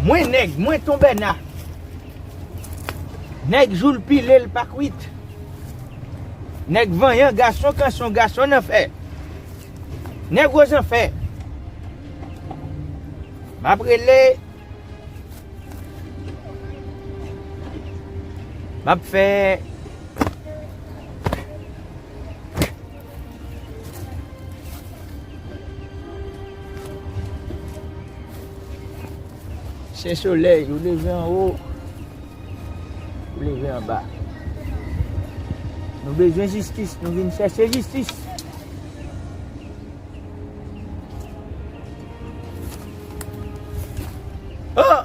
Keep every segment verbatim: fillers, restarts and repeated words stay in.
Mwen nèg, mwen Ton Bèna. Nèg jou l pile l pa kwit. Nèg vanyan, gason kanson, gason nan fè. Nèg ozanfè. M ap rele. M ap fè. Se solèy, ou leve anwo, ou leve anba. Nou bezwen jistis, nou vin chèche jistis. Oh!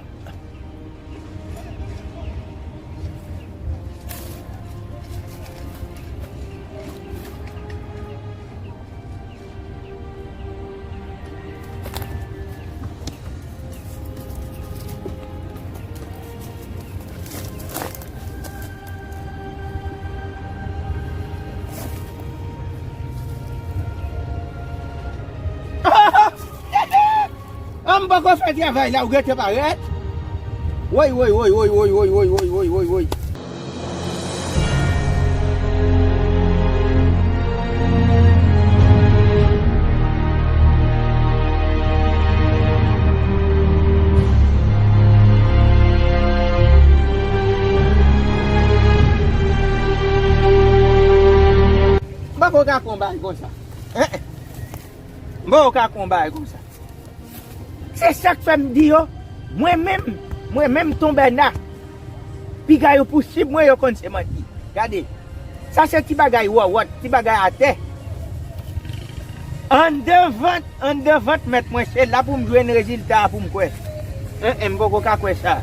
An m poko fè travay la, ou gentan parèt. Woy, woy, woy. M poko ka pran bagay konsa. Eh, eh. M poko ka pran bagay konsa. Se sa k fè m di yo, mwen menm, mwen menm Ton Bèna, piga yo pousib mwen, yo konn se manti. Gade, sa se ti bagay wòwòt, ti bagay atè. Anndan vant, anndan vant mèt mwen, se la pou m jwenn rezilta a pou m kwè. En, en, m poko ka kwè sa.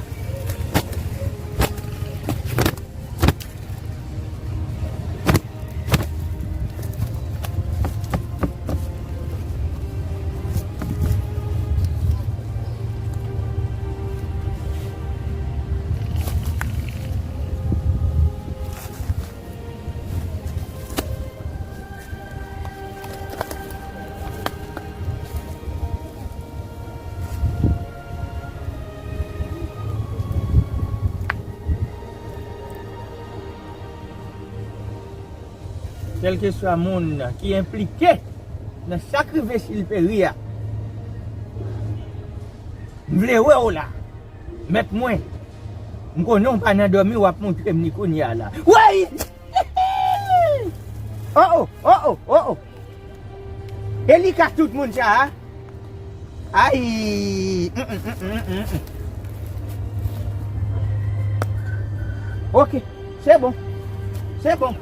Kèlkeswa moun ki enplike nan sa k rive Silperi a, m vle wè w la. Mèt mwen, m konnen w pa nan dòmi, w ap montre m li kounye a la. Woy! Oh, oh, oh, oh, oh, oh. E li ka tout moun sa a? Ay! Mm, mm, mm, mm, mm, mm. Ok, se bon. Se bon.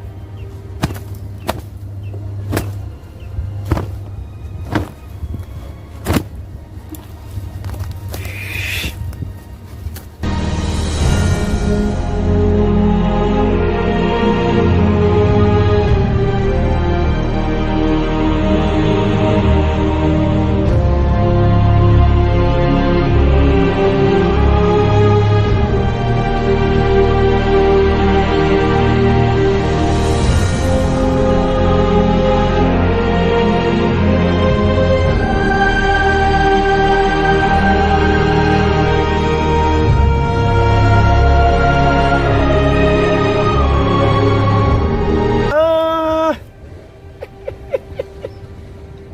Ah!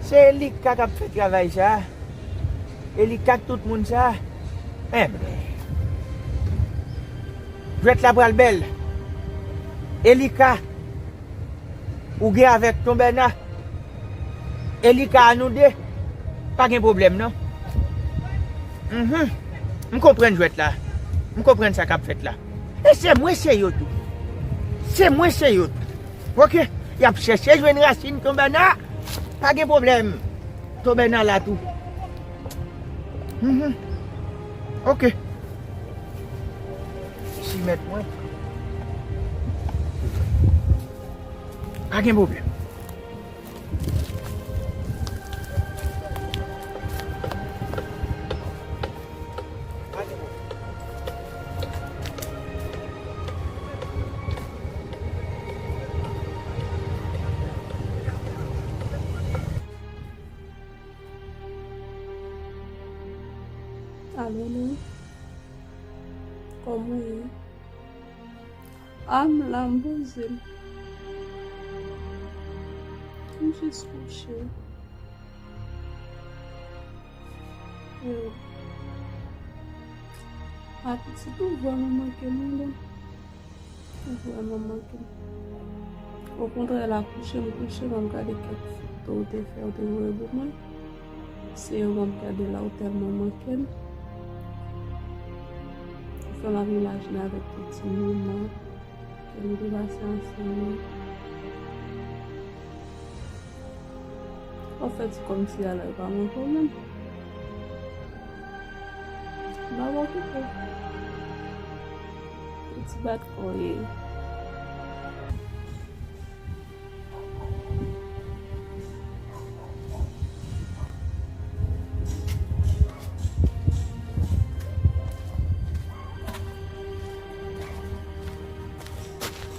Se Elika k ap fè travay sa. Elika k tout moun sa. Enben, jwèt la pral bèl. Elika, ou gen avèk Ton Bèna. Elika a nou de. Pa gen pwoblèm, non. Mhm. M konprann jwèt la. M konprann sa k ap fèt la. E se mwen, se yo tou. Se mwen, se yo tou. Ok. Y ap chèche jwenn rasin Ton Bèna. Pa gen pwoblèm. Ton Bèna la tou. Mhm. Ok. Si mèt mwen. Pa gen pwoblèm. Alo, wi. Kòman w ye? A, m la, m poze m. M jis kouche. Yo. A, pitit ou vrèman manke m, wi, non. Ou vrèman manke m. Okontrè, la kouche m kouche, m ap gade kèk foto ou te fè, ou te voye pou mwen. Se yo m ap gade la, ou tèlman manke m. Ou fè m ap imajine avèk tout ti moman ke nou te pase ansanm yo. An fèt, se kòmsi ala yo pa manke w menm. M pa okipe w. Ou ti bat kò w ye.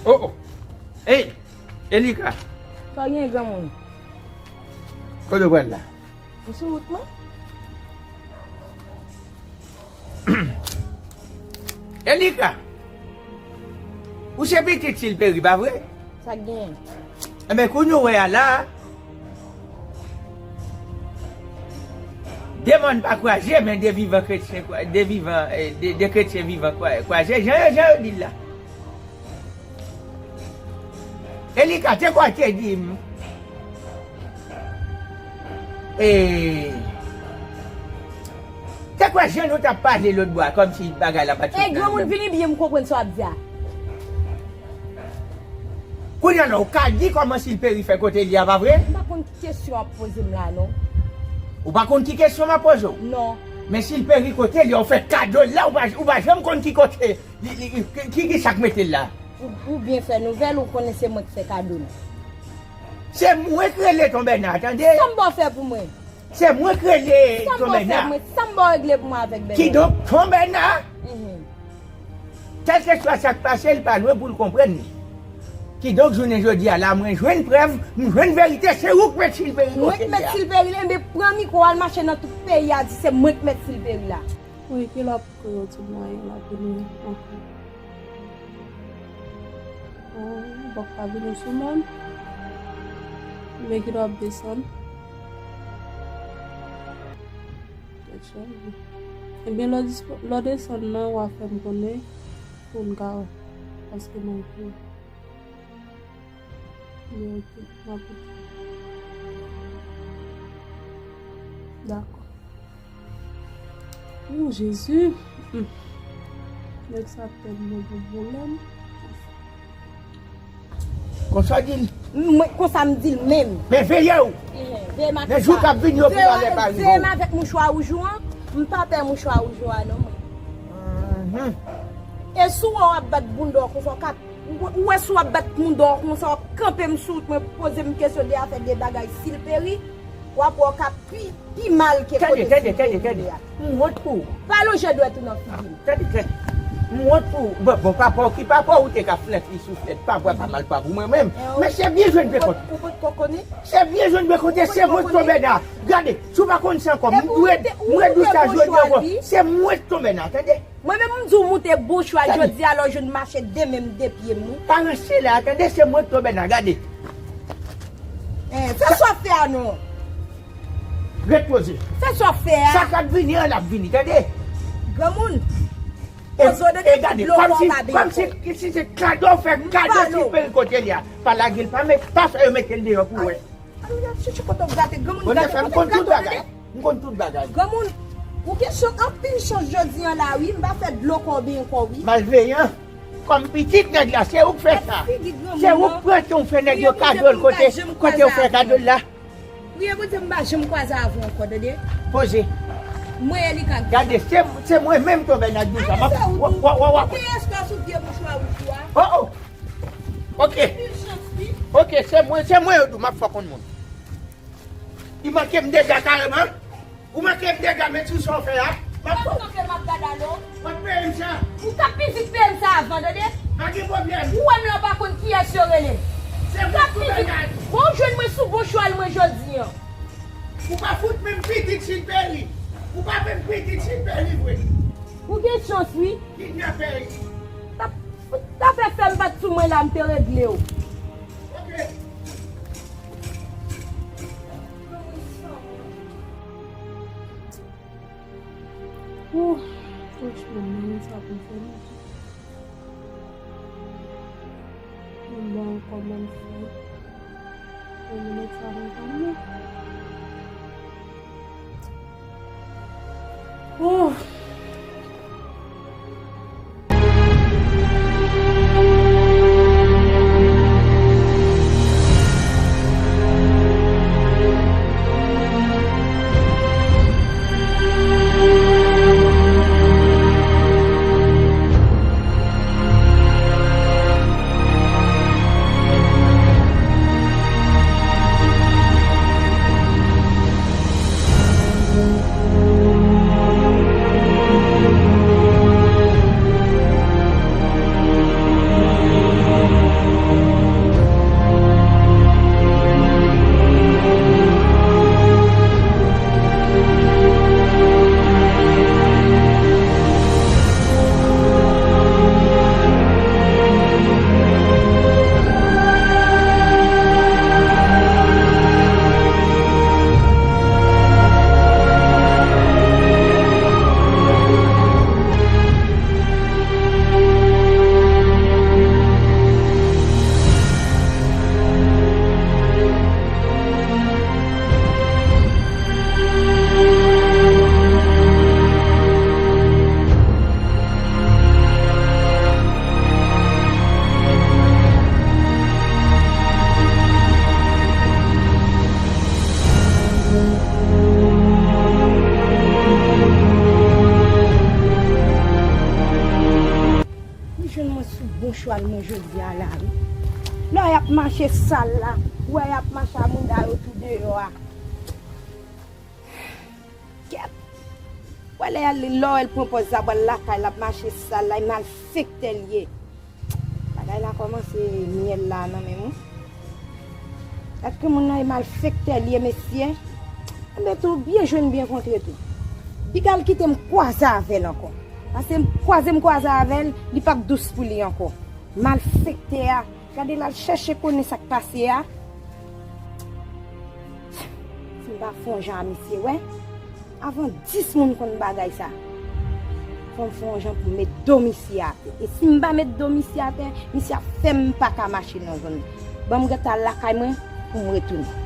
Oh, oh. Hey, Elika. Sa gen, granmoun? Kote w pral la? M sou wout mwen. Elika, ou se pitit Silperi, pa vre? Sa k genyen? Enben, kounye w wè a la, de mòn pa kwaze, men de vivan kretyen kwa-, de vivan, eh, de, de kretyen vivan kwa-, kwaze, jan yo, jan yo di l la. Elika, te kwè w te di m, e, te kwè jan nou t ap pale lòt bò a, kòmsi bagay la pa t sot nan. Ey, granmoun, vini byen, m konprann sa w ap di a. Kounye a la, ou ka di kòman Silperi fè kote l ye a, pa vre? M pa konn ki kesyon w ap poze m la, non. Ou pa konn ki kesyon m ap poze w? Non. Men Silperi kote l ye a, ou fè kado l la, ou pa, ou pa janm konn ki kote. Li, li, li, ki, ki, ki sa k mete l la? Ou, ou byen fè nouvèl, ou konnen se mwen k fè kado l. Se mwen k rele Ton Bèna, tande? Sa m ba w fè pou mwen? Se mwen k rele Ton Bèna. Sa m ba w fè pou mwen? Sa m ba w regle pou mwen avèk Bèna? Kidonk, Ton Bèna, mhm, kèlkeswa sa k pase, li pa lwen pou l konprann li. Kidonk, jounen jodi a la, mwen jwenn prèv, m jwenn verite, se ou k met Silperi kote l ye a. Mwen k met Silperi la, enben pran mikwo, al mache nan tout peyi a, di se mwen k met Silperi la. Wi, ki lè w ap kreye yon ti mwayen la pou nou ankò? Ou p ap ka vini sou mòn, men ki lè w ap desann? Tèt chaje. Ebyen, lè w dispo-, lè w desann nan, w a fè m konnen pou n ka wè. Paske mwen pou Yo, ok, m ap koute. Dakò. Ou, Jezi. Hmm. Nèg sa tèlman gen pwoblèm. Konsa w di l? Mwen, konsa m di l menm. Men veye w. Ehe, veye m avèk sa. Men jou k ap vini yo pou malè pa rive w. Veye m avèk mouchwa wouj ou an. M pa pè mouchwa wouj ou a non, mwen. Mhm. E si w wè w ap bat bounda w konsa, w ka Ou, ou wè si w ap bat moun dèyè w konsa, w ap kanpe m sou wout mwen, poze m kesyon de afè de bagay Silperi, w ap wè w ka pi, pi mal ke kote Silperi ye a. M wont pou ou. Pa lonje dwèt ou nan figi m. Tande, tande. M wont pou ou. Bon, bon, papa w ki papa w, ou te ka flanke souflèt, pa vwa pa mal pa pou mwen menm. Men se byen jwenn pekòt. Ou potko konnen? Se byen jwenn pekòt, se mwen k tonbe nan. Gade, si w pa konn sa ankò, m dwe, m dwe di w sa jodi ankò. Se mwen k tonbe nan, tande? Mwen menm m di w moute bouch ou a jodi a lè w jwenn mache de men m de pye m wi. Pa ranse la, tande, se mwen k tonbe nan, gade. Eh, fè sa w fè a non. Ret poze. Fè sa w fè a. Sa k ap vini an l ap vini, tande. Granmoun. Poze w de gade, kòmsi, kòmsi si se kado w fè, kado Silperi kote li a. Pa lage l, pa met, pa fè yo mete l deyò pou wè. Ay, ay, ay, chouchou, kote w gate, granmoun gate, kote w gate, tande. M konn tout bagay. Granmoun, ou gen chans, anpil chans jodi an la wi, m pa fè dlo kò w benyen kò w wi. Malveyan, kòm pitit nèg la, se ou k fè sa. Se ou k pran ton fè nèg yo kado l kote, kote w fè kado l la. Priye Bondye m pa janm kwaze avè w ankò, tande. Poze. Mwen Elika. Gade, se, se mwen menm tonbe nan di sa. Wa, wa, wa, wa. Ou gen espwa sou vye bouch ou a, ou a. Oh, oh. Ok. Anpil chans wi. Ok, se mwen, se mwen yo di w m ap fè w konn moun. Li manke m dega kareman. Ou manke m dega, men sou sa w fè a. M ap fè w. Kanpe m ap gade alò. W ap peye m sa. Ou t ap pi vit peye m sa avan, tande. Pa gen pwoblèm. Ou wè m la, w pa konn kiyès yo rele. Se mwen k tonbe nan. Bon, w jwenn mwen sou bon chwal mwen jodi an. Ou pa fout menm pitit Silperi. Ou pa menm pitit Silperi vre. Ou gen Kidnapè. T ap, t ap fè fè m pa t sou mwen la, m te regle w. Ouh, franchman, men sa pou fè m. Bon, kòman m fè? Bon, mwen sa kontan, non? Ouh. Li jwenn mwen sou bon chwal mwen jodi a la, wi. Lè y ap mache sal la, ou wè y ap mache a mouda yo tou deyò a. Kèt! Wè lè y al, lè w wè l pran pòz sa, pral lakay, l ap mache sal la, e malfektè l ye. Bagay la kòmanse myèl la nan menm ou. Èske moun nan e malfektè l ye, mesye? Enben tou, byen jwenn, byen kontre tou. Piga l kite m kwaze avè l ankò. Paske m kwaze m kwaze avè l, li p ap dous pou li ankò. Malfektè a, gade l al chèche konnen sa k pase a. Si m pa fè yon jan a misye, wè. Avan dis moun konn bagay sa, fò m fè yon jan pou m met do misye atè. E si m pa met do misye atè, misye ap fè m pa ka mache nan zòn nan. Ban m ret al lakay mwen pou m retounen.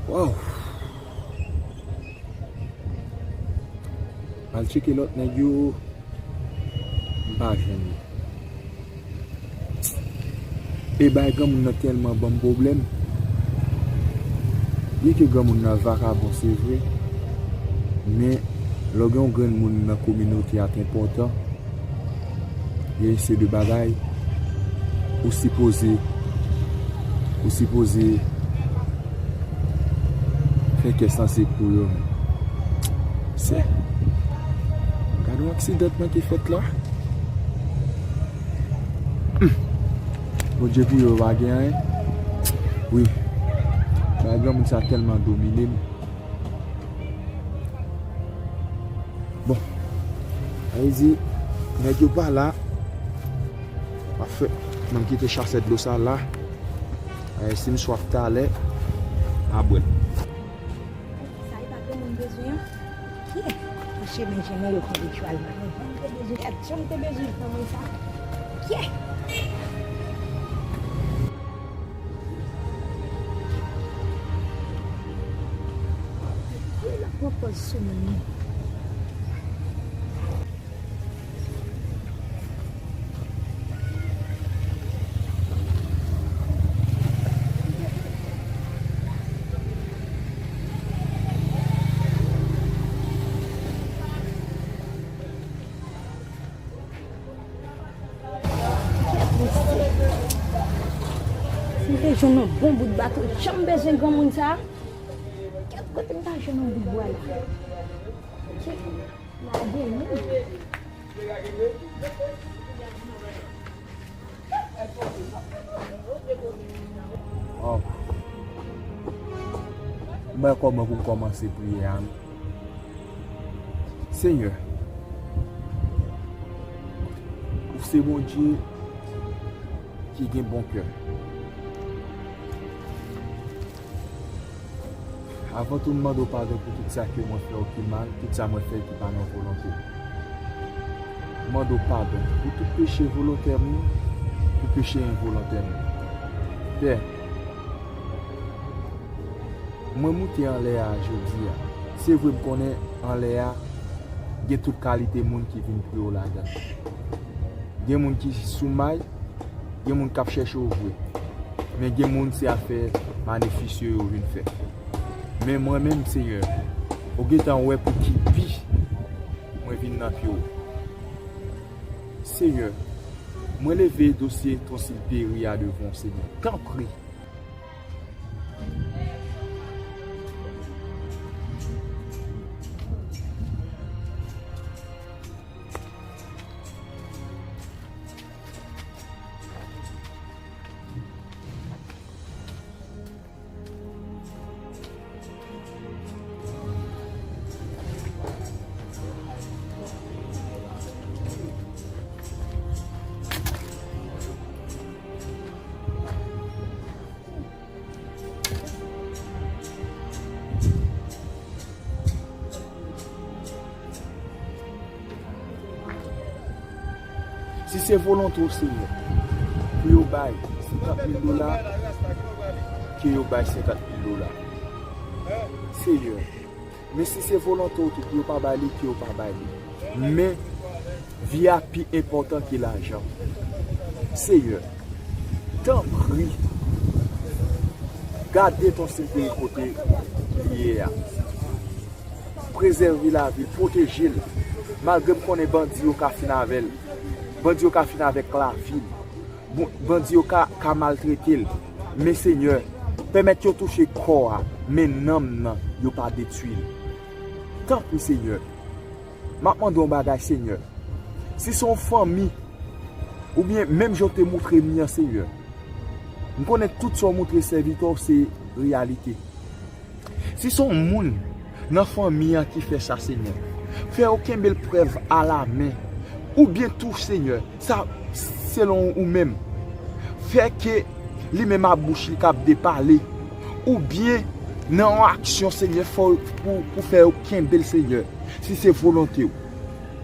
Waw. Al tcheke lòt nèg yo, m pa jwenn li. E bay granmoun nan tèlman ban m pwoblèm. Byenke granmoun nan vakabon, se vre, men lè w gen yon granmoun nan kominote a ki enpòtan, gen yon seri de bagay ou sipoze, ou sipoze fè kè sanse pou yo, men. Se, gade yon aksidan k manke fèt la. Hmm. Bondye pou yo, yo pa gen anyen. Wi. Bay granmoun sa tèlman domine m. Bon. Sa vle di, nèg yo pa la. M ap fè, mwen kite chasè dlo sa la. Eh, si m swaf talè, m a bwè l. Sa e pa granmoun bezwen an? Kye? Mache men jennen yo konn vin chwal mwen. Jan m te bezwen, gad, jan m te bezwen fanm sa. Kye? Kye l ap pran pòz sou moun nan? Si m te jwenn yon bon bout bato, jan m bezwen granmoun sa a. Kèt kote m ta jwenn yon bout bwa la? Lage moun. Oh. M wè kòman pou m kòmanse priyè a. Senyè, ou se Bondye ki gen bon kè. Avan tou, m mande w padon pou tout sa ke mwen fè w ki mal, tout sa mwen fè ki pa nan volonte w. M mande w padon pou tout peche volontè m yo, pou peche envolontè m yo. Pè, mwen moute anlè a jodi a. Se vre, m konnen anlè a gen tout kalite moun ki vin priye w ladan l. Gen moun ki sou may, gen moun k ap chèche w vre. Men gen moun se afè manifestasyon yo vin fè. Men mwen menm, Senyè, ou gentan wè pou ki bi mwen vin nan pye w. Senyè, mwen leve dosye Ton Silperi a devan w, Senyè. Tanpri. Si se volonte w, Senyè, pou yo bay senkant mil dola, ke yo bay senkant mil dola. Senyè, men si se volonte w tou pou yo pa bay li, ke yo pa bay li. Men, vi a pi enpòtan ke lajan. Senyè, tanpri, gade Ton Silperi kote li ye a. Prezève lavi l, pwoteje l. Malgre m konnen bandi yo ka fin avè l, bandi yo ka fin avèk lavi l, bon, bandi yo ka, ka maltrete l, men Senyè, pèmèt yo touche kò a, men nanm nan, yo pa detwi l. Tanpri, Senyè, m ap mande yon bagay, Senyè. Si se yon fanmi, oubyen menm jan w te moutre m li an, Senyè, m konnen tout sa w moutre sèvitè w se reyalite. Si se yon moun nan fanmi an ki fè sa, Senyè, fè yo kenbe l prèv alamen. Oubyen tou, Senyè, sa selon ou menm, fè ke li menm a bouch li k ap depale. Oubyen nan yon aksyon, Senyè, fè w, pou, pou fè yo kenbe l, Senyè, si se volonte w.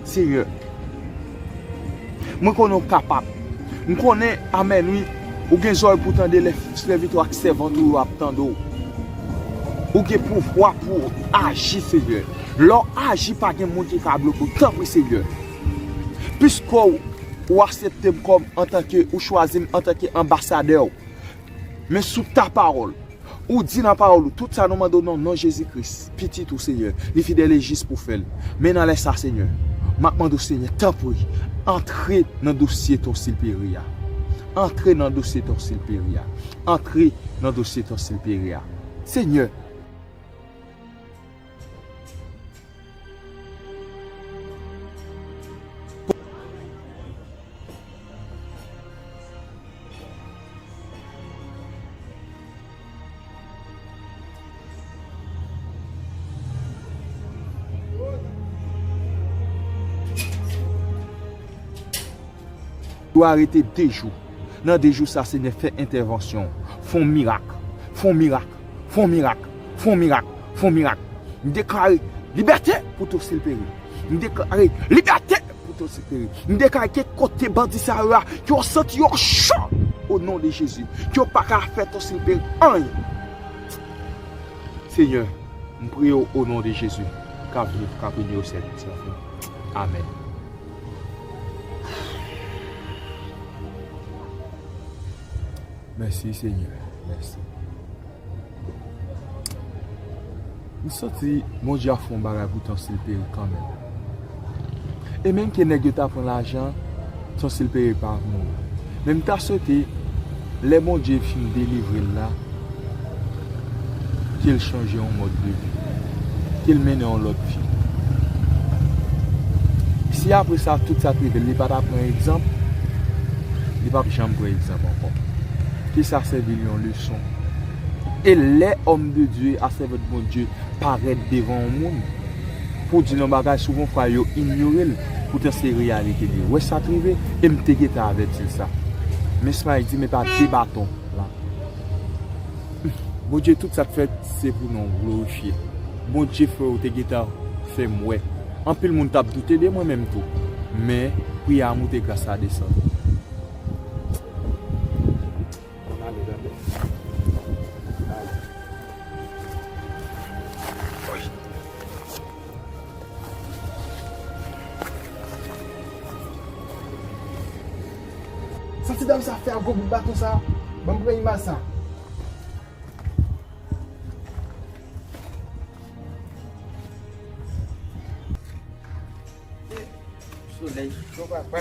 Senyè, mwen konnen w kapab. M konnen, amèn, wi, ou gen zòrèy pou tande lè sèvitè w ak sèvant ou yo ap tande w. Ou gen pouvwa pou w aji, Senyè. Lè w aji, pa gen moun ki ka bloke w. Tanpri, Senyè. Piske w, ou aksepte m kòm antanke, ou chwazi m antanke anbasadè w. Men sou ta pawòl. Ou di nan pawòl ou, tout sa nou mande w nan non Jezi Kris, Pitit ou, Senyè, li fidèl e jis pou fè l. Men nan lè sa, Senyè, m ap mande w, Senyè, tanpri, antre nan dosye Ton Silperi a. Antre nan dosye Ton Silperi a. Antre nan dosye Ton Silperi a. Senyè, Yo arete de jou. Nan de jou sa, Senyè, fè entèvansyon. Fè yon mirak. Fè yon mirak. Fè yon mirak. Fè yon mirak. Fè yon mirak. M deklare libète pou Ton Silperi. M deklare libète pou Ton Silperi. M deklare ke kote bandi sa yo a, ke yo santi yo cho o non de Jezi. Ke yo pa ka fè Ton Silperi anyen. Senyè, m priye w o non de Jezi, k ap viv, k ap renye o syèk dè syèk. Amèn. Mèsi, Senyè. Mèsi. M santi Bondye ap fè yon bagay pou Ton Silperi kanmenm. E menm ke nèg yo ta pran lajan, Ton Silperi pa mouri. Men m ta swete, lè Bondye fin delivre l la, ke l chanje yon mòd de vi, ke l mennen yon lòt vi. Si apre sa, tout sa k rive l, li pa ta pran egzanp, li p ap janm pran egzanp ankò. Ke sa sèvi l yon leson. E lè òm de Dye a sèvant Bondye parèt devan yon moun pou di yon bagay, souvon fwa yo inyore l, poutan se reyalite li ye. Wè sa k rive, e m te gentan avèti l sa. Men Smile di, men pa de baton la. Bondye, tout sa k fèt, se pou non w glorifye. Bondye, frè, ou te gentan fè m wè. Anpil moun t ap doute de mwen menm tou. Men, priyè a moute, gras la desann. Ann ale, tande. Ann ale. Oy. Sa ti dam sa fè ak gwo bout baton sa? Ban m pran imaj sa. Solèy cho, papa.